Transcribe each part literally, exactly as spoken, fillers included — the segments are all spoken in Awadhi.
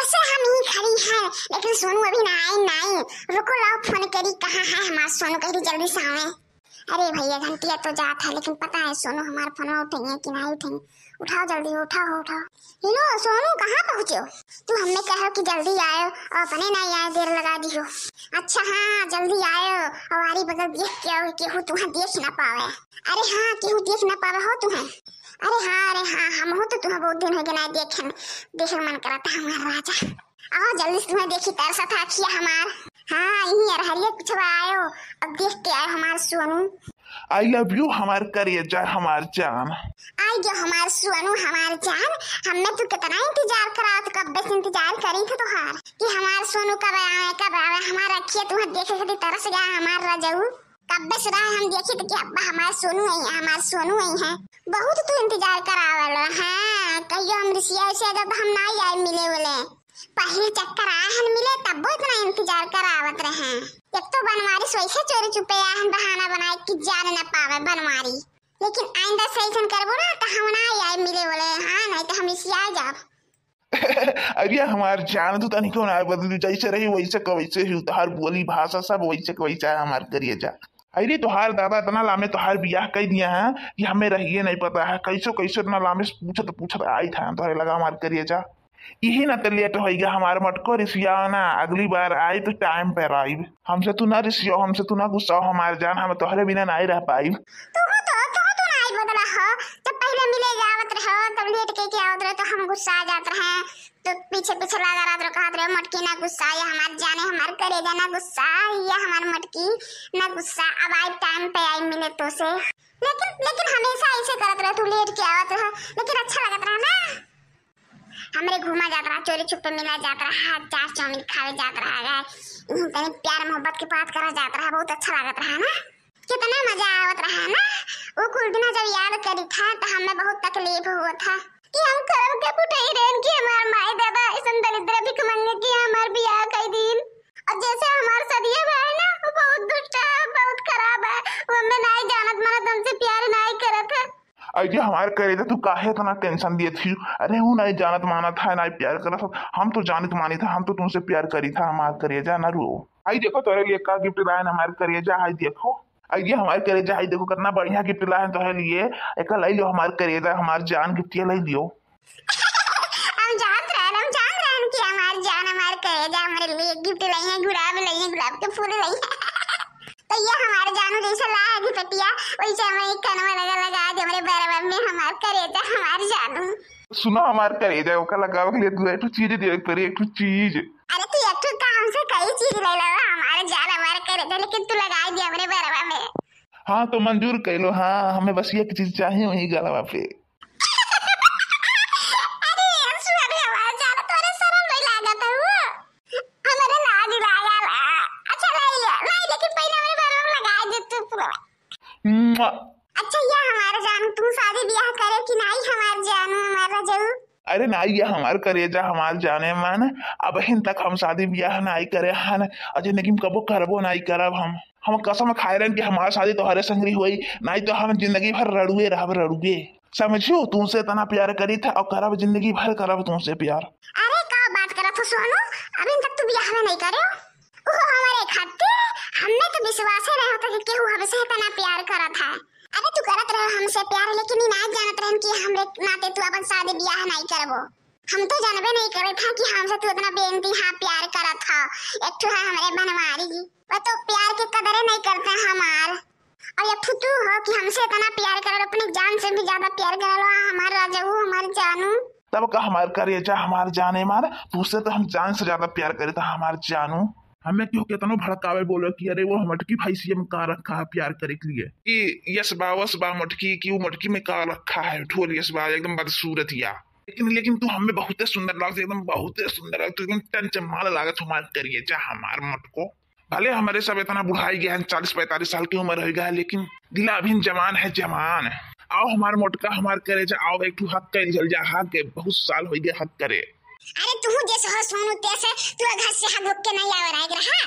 से हम ही खड़ी है, लेकिन सोनू अभी ना आई, ना आई। रुको, लाओ फोन करी, कहाँ है हमार सोनू, कह दी जल्दी से आवे। अरे भैया, घंटिया तो जात है, लेकिन पता है सोनू हमार फोनवा उठइहे कि ना उठइहे। उठाओ जल्दी, उठाओ, उठाओ। हेलो सोनू, कहाँ पहुँचे हो? तू हमें कहो कि जल्दी आयो और अपने ना आए, देर लगा दी हो। अच्छा हाँ, जल्दी आयो और आरी बगल देख के आओ, केहू तुम्हें देख ना पावे। अरे हाँ, केहू देख ना पावे हो तुम्हें। अरे हाँ, अरे हाँ, हम हो तो तुम्हें बहुत दिन हो गए ना देखे, देखे मन करता हमार राजा। आओ जल्दी से, तुम्हें देखी तरसत है अखिया हमार। हाँ, यही अरहरिया कुछ आयो, अब देख के आयो हमार सोनू। I love you हमार करेजा, हमार जान। आई जो हमार सोनू, हमार जान, हमने तू कितना इंतजार करा, तो कब से इंतजार करी थे तोहार कि हमार सोनू कब आवे, कब आवे। हमार अखिया तुम्हें देखे खातिर तरस गया हमार रजऊ। कब से रहा हम देखी थे कि अब्बा हमार सोनू आई है, हमार सोनू आई है। बहुत तू इंतजार करावल। हाँ, कहियो हम रिसिया से जब हम ना आए मिले बोले, पहले चक्कर आए हन मिले, तब इतना इंतजार करावत रहे। एक तो बनवारी सोई से चोरी चुपे आए हन बहाना बनाए कि जान न पावे बनवारी, लेकिन आइंदा से ऐसन करबो ना तो हम ना आए मिले बोले। हाँ, नहीं तो हम रिसिया जाब। अरे हमार जान, तू तनिको ना बदलू, जैसे रही वैसे क वैसे ही, तोहार बोली भाषा सब वैसे क वैसा है हमार करेजा। अरे तोहार दादा इतना लामे तोहार बियाह कई दिया है कि हमें रहिए नहीं पता है, कैसो कैसो इतना लामे से पूछत पूछत आई था तोहरे लगा हमार करेजा। यही ना तो लेट होइगा हमार मटको, रिसियाओ ना, अगली बार आई तो टाइम पर आई। हमसे तू ना रिसियो, हमसे तू ना गुस्साओ हमार जान, हम तोहरे बिना नहीं रह पाई। तू हो तो, तू हो तो नहीं बदला हो। जब पहले मिले जावत रहो तब लेट के के आवत रहो तो हम गुस्सा आ जात रहे, तो पीछे पीछे लगा रहत रहो, कहत रहो मटकी ना गुस्सा, या हमार जाने हमार करेजा ना गुस्सा, या हमार मटकी ना गुस्सा। अब आई टाइम पे आई मिले तो से, लेकिन लेकिन हमेशा ऐसे करत रहो, तू लेट के आवत रहो, लेकिन अच्छा लगत रहा ना। हमरे घूमा जात रहा, चोरी छुपे मिला जात रहा, चाट चाउमीन खावे जात रहा है, इहीं तनी प्यार मोहब्बत के बात करा जात रहा, बहुत अच्छा लागत रहा ना। कितना मजा आवत रहा ना। वो कुल दिन जब याद करी था तो हमें बहुत तकलीफ हुआ था कि हम करम के फुटई रहन कि हमार माई दादा ऐसन दरिद्र भिखमंगे कि हमार बियाह कई दिन। और जैसे हमार सदिया भाई ना, वो बहुत दुष्ट है, बहुत खराब है, वो हमें नहीं जानत मानत, हमसे प्यार नहीं करत है। अरे हमार करेजा, तू काहे इतना टेंशन दिए थी? अरे वो नहीं जानत मानत है, नहीं प्यार करत है, हम तो जानत मानी था, हम तो तुमसे प्यार करी था हमार करेजा, ना रो। आई देखो तोरे लिए का गिफ्ट लायन हमार करेजा, आई देखो। आई ये हमार करेजा, आई देखो कितना बढ़िया गिफ्ट लायन तोरे लिए, एक ले लो हमार करेजा, हमार जान गिफ्ट ये ले लियो। हम जानत रहन, हम जानत रहन कि हमार जान, हमार करेजा, हमारे लिए गिफ्ट लाई है, गुलाब लाई है, गुलाब के फूल लाई है। तो ये हमार जानू जैसे लाया है गिफ्टिया, वैसे हमें एक कनवा लगा, लगा दे हमरे बरवा में, हमार करेजा, हमार जानू। सुनो हमार करेजा, ओका लगावे के लिए तू एक ठो चीज देवे के पड़ी, एक ठो चीज। अरे तू एक ठो काम से कई चीज ले लो, हमार जान, हमार करेजा, लेकिन तू लगा दे हमरे बरवा में। हाँ तो मंजूर कर लो, हाँ हमें बस एक चीज चाहिए वही गलवा पे। अरे, सुन रे, हमार जान, तोरे शरम नहीं लागत है वो? हमरे लाज लागल। अच्छा, लाई ले, लाई, लेकिन पहले हमरे बारे में लगा दे तू पूरा। मुआ। अच्छा, ये हमार जान, तू शादी ब्याह करे कि नहीं, हमार जानू, हमार रजऊ? अरे नहीं, ये हमार करेजा, हमार जाने मन, अबहिन तक हम शादी ब्याह नहीं करे हन, और जिंदगी में कबो करबो नहीं करब हम। हम कसम खाए रहन कि हमार शादी तोहरे संगरी होई, नहीं तो हम जिंदगी भर रड़ुए रहब, रड़ुए। समझियो, तुमसे इतना प्यार करी था और करब, जिंदगी भर करब तुमसे प्यार। अरे का बात करत हो सोनू, अभी तक तू बियाह में नहीं करे? ओहो हमारे खातिर, हमें तो विश्वास ही नहीं होता कि केहू हमसे इतना प्यार करत है। अरे तू करत रहो हमसे प्यार, लेकिन ई ना जानत रहन कि हमरे नाते तू अपन शादी बियाह नहीं करबो। हम तो जानबे नहीं करे था कि हमसे तू इतना बेइंतहा प्यार करत हो। एक ठो है हमरे बनवारी, वो तो प्यार के कदरे नहीं करते हमार। और एक ठो तू हो कि हमसे इतना प्यार करत, अपनी जान से भी ज्यादा प्यार करत हो हमार राजाऊ, हमार जानू। तब का हमार करेजा, हमार जाने मार, तुझसे तो हम जान से ज्यादा प्यार करे था हमार जानू। हमें क्यों कितनो भड़कावे बोलो कि अरे वो मटकी भाई सीएम का रखा है प्यार करे के लिए। कि यस बा, वस बा मटकी, कि वो मटकी में का रखा है, ठोल यस बा, एकदम बदसूरत या। लेकिन, लेकिन तू हमें बहुते सुंदर लागत, एकदम बहुते सुंदर लागत, तू एकदम टन चमाल लागत, हमार करेजा, हमार मटको। भले हमरे सब इतना बुढ़ाई गया है, चालीस पैंतालीस साल की उम्र हो गया है, लेकिन दिला अभी जवान है, जवान। आओ हमार मोटका, हमार करेजा, आओ एक ठो हक कर लिहल जा, हक के बहुत साल हो गया हक करे। अरे तू जैसे हो सोनू तैसे, तू घर से हक हुक के नहीं आवे रह रहा।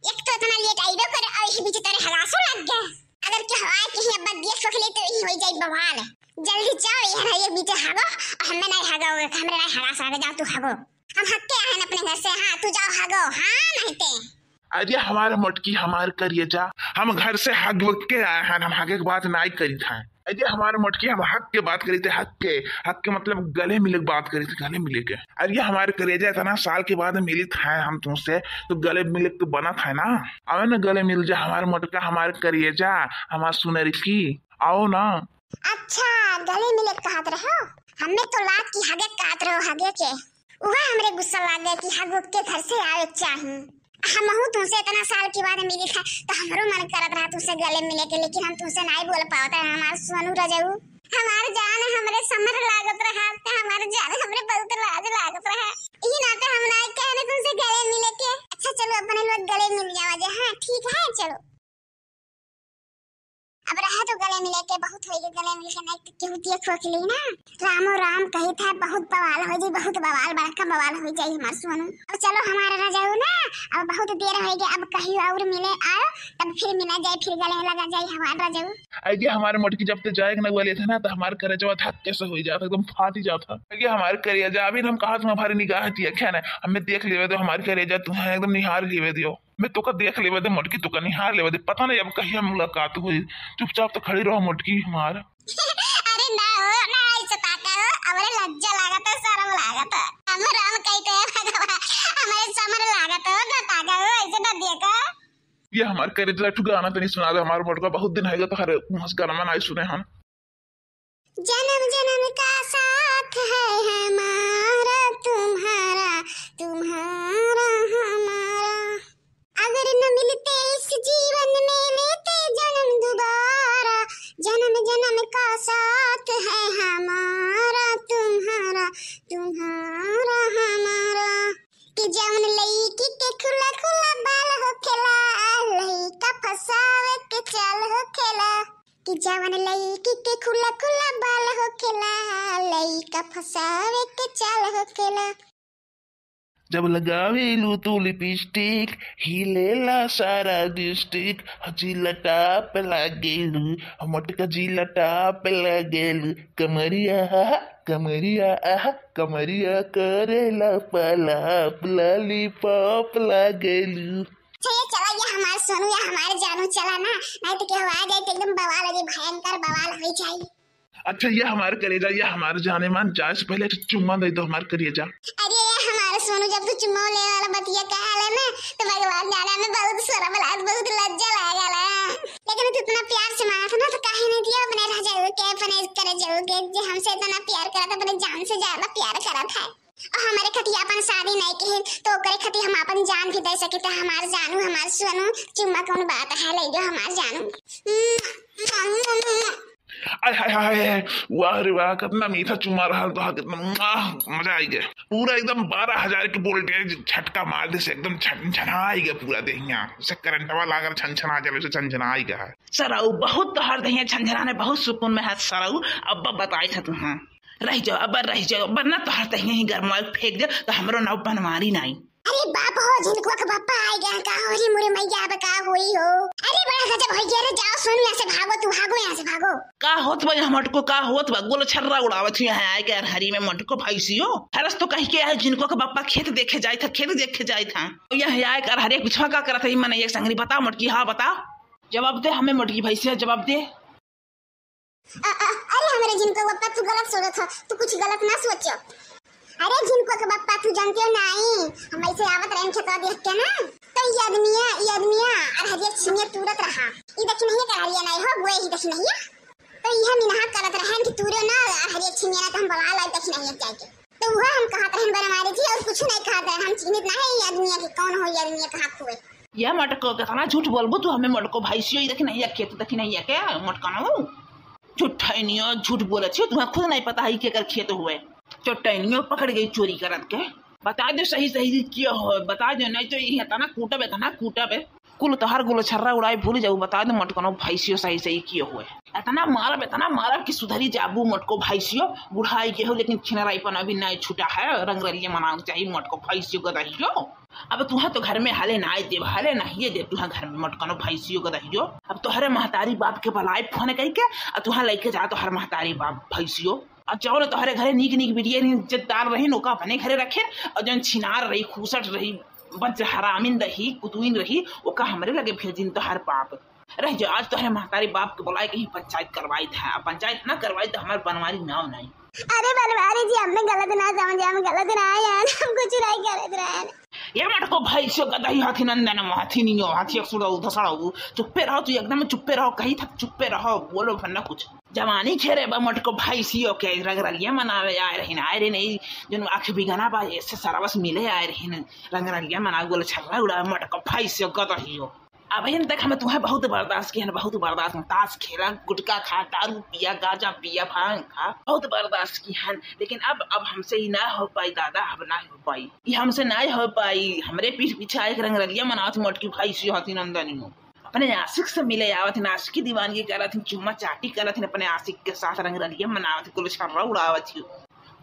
एक तो इतना लेट आइबे करे और यही बीच तेरे हगासो लग गए। अगर के हवाए कहीं अब देख सोख ले तो यही हो जाए बवाल। जल्दी जाओ, ये ना ये बीच हगो, और हमें नहीं हगाओगे, हमरे नहीं हगास आवे, जाओ तू हगो। हम हक के आए ना घर से, हाँ, तू जाओ हगो, हाँ, नहीं ते। अरे हमार मोटकी, हमार करेजा, हम घर से हग के आए हैं, हम हगे के बात नाई करी था। अरे हमार मोटकी, हम हग के बात करी थे, हग के, हग के मतलब गले मिले के बात करी थे, गले मिले के। अरे हमार करेजा, इतना साल के बाद मिली था हम तुमसे, तो गले मिले के तो बना था ना। आवे ना गले मिल जा हमार मोटका, हमार करेजा, हमार सुनर की, आओ ना। अच्छा, गले मिले के कहत रहो, हमें तो लाग कि हगे के कहत रहो, हगे के। उहे हमरे गुस्सा लाग गया कि हग उग के घर से आवे के चाही। हमहू तुमसे इतना साल के बाद मिली था, तो हमरो मन करत रहा तुमसे गले मिले के, लेकिन हम तुमसे नाई बोल पावत रहे। हमार सोनू रजऊ, हमार जान, हमरे समर लागत रहा, ते हमार जान, हमरे बहुत लाज लागत रहा। यही नाते हम नाई कहने तुमसे गले मिले के। अच्छा चलो, अपने लोग गले मिल जावा जे। हाँ ठीक है, चलो। अब रहे तो गले मिले के, बहुत होई के गले मिल के, नहीं तो केहू देख होख ली ना। रामो राम कही था, बहुत बवाल हो जाई, बहुत बवाल, बड़का बवाल हो जाई हमार सोनू। अब चलो हमार रजऊ ना, अब बहुत देर हो गई, अब कहीं और मिले आओ, तब फिर मिला जाए, फिर गले लगा जाए हमार रजऊ। अरे हमार मोटकी, जब ते जाए के ना बोले थे ना, तो हमार करेजवा धक्के से हो जाता, एकदम फाटी जाता। अरे हमार करेजा, अभी हम कहा तुम्हारे भारी निगाह दिया क्या ना, हमें देख लेवे दो हमार करेजा, तुम्हें एकदम निहार लेवे दियो। मैं तोका देख लेवे दे मोटकी, तोका निहार लेवे दे, पता नहीं अब कहिया मुलाकात होई। चुपचाप तो खड़ी रहो मोटकी हमार। अरे ना हो, ना ऐसे ताका हो, हमरे लज्जा लागत है, शर्म लागत है। हम राम कही थे भगवान, हमरे समर लागत हो, ना ताका हो, ऐसे ना देखो। ये हमार करेजा, एक ठो गाना तनी सुना दे हमार मोटका, बहुत दिन है तो हर मस्त गाना में नहीं सुने हम। जन्म जन्म का साथ है हमारा तुम्हारा, तुम्हारा हमारा। अगर न मिलते इस जीवन में, लेते जन्म दोबारा। जन्म जन्म का साथ है हमारा तुम्हारा, तुम्हारा हमारा। कि जवन लईकी के खुला खुला बाल होखेला, लईका फसावे के चाल होखेला। कि जवन लईकी के खुला खुला बाल होखेला, लईका फसावे के चाल होखेला। जब लगावेलू तू लिपस्टिक, हिलेला सारा डिस्ट्रिक्ट, जिला टॉप लागेलू, मोटका जिला टॉप लागेलू, कमरिया आहा, कमरिया आहा, कमरिया करेला पलाप, लॉलीपॉप लागेलू। अच्छा, ये चला, ये हमार सोनू, ये हमार जानू, चला ना, नहीं तो केहू आ जाए तो एकदम बवाल हो जाए, भयंकर बवाल हो जाए। अच्छा, ये हमार करेजा, ये हमार जाने मान, जाए से पहले एक चुम्मा दे दो हमार करेजा। अरे, ये हमार सोनू, जब तू चुम्मा ले वाला बतिया कहा ले ना, तो भगवान जाने, हमें बहुत शर्म लागत, बहुत लज्जा लागल है। लेकिन तू इतना प्यार से मांगत ना, तो काहे नहीं दिया अपने राजा के, अपने करेजा के, जे हमसे इतना प्यार करत, अपने जान से ज्यादा प्यार करत है। और हमारे खतिया अपन शादी नहीं के, तो ओकरे खतिया हम अपन जान भी दे सके। तो हमार जानू, हमार सोनू, चुम्मा कौन बात है, ले जो हमार जानू। आय हाय हाय हाय, वाह रे वाह, कितना मीठा चुम्मा रहा तो, कितना, आह, मजा आई गया। पूरा एकदम बारह हजार के वोल्टेज झटका मार दे से एकदम छनछना आई गया पूरा देहिया, जैसे करंटवा लागल छनछना जले, वैसे छनछना आई गया है। सरऊ, बहुत तोहर देहिया छनछनाने, बहुत सुकून में है सरऊ। अब बताई था तू, हाँ। रह जाओ, अब रह जाओ, वरना तोहर तहिया ही गरमाई फेंक दे, तो हमरो नाव बनवारी नाई। अरे बाप हो, झिनकुआ के बापा आ गया का हो रे मोरे मैया, अब का होई हो? अरे बड़ा गजब हो गया रे, जाओ सोनू यहाँ से भागो, तू भागो यहाँ से, भागो। का होत बा यहाँ मटको, का होत बा? गोल छर्रा उड़ावत हुई यहाँ आए के अरहरी में मटको भैंसियो। हरस तो कह के आए झिनकुआ के बापा खेत देखे जाए था, खेत देखे जाए था। यहाँ आए के अरहरी पिछवा का करत है, मने एक संगरी बता मटकी, हाँ बता। जवाब दे हमें मटकी भैंसिया, जवाब दे। अ, अ, अरे हमरे झिनकुआ के बप्पा, तू गलत सोचत हो, तू कुछ गलत ना सोचो। अरे झिनकुआ के बप्पा, तू जानते हो नाई, हम ऐसे आवत रहे खेतवा देख के ना, तो ये आदमिया, ये आदमिया अरहरिया छिमिया तूरत रहा। ई देखी नहीं का अरहरिया नाई हो, गोए ही देखी नहीं। तो यह मिनहा करत रहन कि तूरे ना अरहरिया छिमिया ना, तो हम बवाल आई देखी नहीं जाके। तो वह हम कहत रहन बरमारे जी, और कुछ नहीं कहत रहन, हम चिन्हित ना है ये आदमिया के, कौन हो ये आदमिया, कहाँ हुए। ये मटको, कितना झूठ बोलबू तू हमें मटको भैंसियो, ई देखी नहीं है खेत, देखी नहीं है क्या मटकनो? झूठैनियो, झूठ बोले छी, तुम्हें खुद नहीं पता है कि एकर खेत हुए। चोटैनियो पकड़ गई चोरी करत के। बता दो सही सही कि हो, बता दो, नहीं तो ये इतना कूटब, इतना कूटब है। कुल तोहार गुलछर्रा उड़ाई भूल जाऊ, बता दो मटकनो भैंसियो सही सही कि हुए। इतना मारब, इतना मारब कि सुधरी जाबू मटको भैंसियो, बुढ़ाई के हो लेकिन छिनराईपन अभी नहीं छूटा है, रंगरलिया मनावे के चाहिए मटको भैंसियो गदहियो। अब तुहा तो घर में हले ना आए देब, हले नहीं देब तुहा घर में मटकनो भैंसियो गदहियो। अब तोहरे महतारी बाप के बुलाए फोन करके, अब तुहा लेके जा तोहर महतारी बाप भैंसियो। और जौन तोहरे घरे नीक नीक बिटिया रही, इज्जतदार रही, ओका अपने घरे रखे, और जौन छिनार रही, खूसट रही, बज्र हरामिन रही, कुतुइन रही, ओका हमरे लगे भेजिन तोहर बाप। रह जा, आज तोहरे महतारी बाप के बुलाए कहीं पंचायत करवाई था। अब पंचायत ना करवाई तो हमार बनवारी नाव नहीं। अरे बनवारी जी, हमने गलत ना समझे, हम गलत ना आए हैं, हम कुछ नहीं गलत रहे हैं। ये मटको भैंसियो गदही हथी नंदन हथी नियो हथी असुरऊ धसड़ऊ, चुप्पे रहो तू, एकदम चुप्पे रहो, कही था चुप्पे रहो, बोलो फन्ना कुछ। जवानी खेरे बा मटको भैंसियो के रंगरलिया मनावे आए रहिन, आए रे नहीं, जन आँख बिगना बा, ऐसे सरवस मिले आए रहिन, रंगरलिया मनावे, गोल छर्रा उड़ावे, मटको भैंसियो गदहियो। अबहिन तक हमें तुहें बहुत बर्दाश्त किहन, बहुत बर्दाश्त। ताश खेला, गुटखा खा, दारू पिया, गांजा पिया, भांग खा, बहुत बर्दाश्त किहन, लेकिन अब, अब हमसे ही ना हो पाई दादा, अब ना हो पाई, ये हमसे ना हो पाई। हमरे पीठ पीछे आए के रंगरलिया मनावत मटकी भैंसियो हथी नंदनियो। अपने आशिक से मिले आवत हिन, आशिकी दीवानगी करत हिन, चुम्मा चाटी करत हिन, अपने आशिक के साथ रंगरलिया मनावत हिन, कुल छर्रा उड़ावत हिन।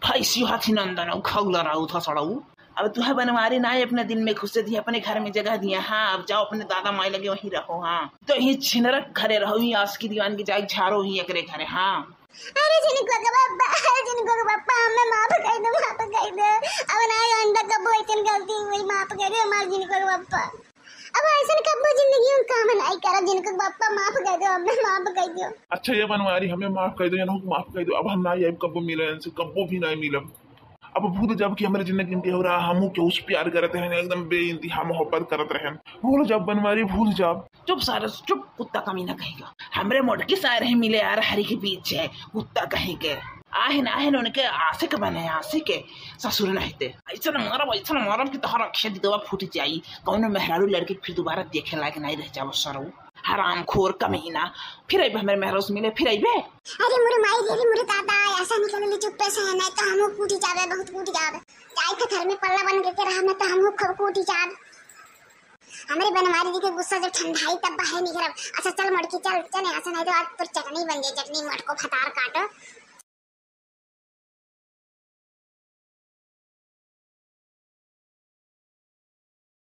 भैंसियो हथी नंदन, खौला रहू, थसड़ऊ। अब तुहे बनवारी ना अपने दिल में खुश दिया, अपने घर में जगह दिया। हाँ, अब जाओ अपने दादा माई लगे वहीं रहो। हाँ, तो यहीं छिनरक घरे रहो, यहीं आशिकी दीवानगी जाए झारो ही एकरे घरे। हाँ। अरे जिनको के बापा, अरे जिनको के बापा, हमें माफ कर दो, माफ कर दो। अब ना आइंदा कबो ऐसन गलती हुई, माफ कर दो हमारे जिनको के बापा। अब ऐसन कबो जिंदगी में काम नहीं करा, जिनको के बापा माफ कर दो, हमें माफ कर दो। अच्छा ये बनवारी, हमें माफ कर दो, इनको माफ कर दो, अब हम ना आइब कबो मिले इनसे, कबो भी ना मिलब। अब भूल जाब कि हमारे जिंदगी में हो रहा, हमहू के उस प्यार करत रहन, एकदम बेइंतहा मोहब्बत करत रहन। भूल जाब बनवारी, भूल जाब। चुप सारे, चुप, कुत्ता कमीना कहीं का। हमरे मोटकी सारे ही मिले यार हरी के पीछे, कुत्ता कहीं के। आहिन, आहिन उनके आशिक बने, आशिक के ससुर नहीं थे। ऐसन मारब, ऐसन मारब कि तोहर अक्षय दिदवा फूट जाई। कौनो मेहरारू लड़की के फिर दोबारा देखे लायक नहीं रह जाओ सरऊ। हरामखोर कमीना, फिर अइबे हमरे मेहरारू से मिले, फिर अइबे। अरे मोरे माई रे, अरे मोरे दादा, ऐसा निकल ली चुप्पे से, नहीं तो हमहू कूटी जाबे, बहुत कूटी जाबे। जाई के घर में पल्ला बन के, के रहा, नहीं तो हमहू खूब कूटी जाब। हमरे बनवारी जी के गुस्सा जब ठंडाई तब बाहर निकलब। अच्छा चल मटकी चल, चल यहाँ से, नहीं तो आज तोर चटनी बन जाए, चटनी मटको भतार काटो।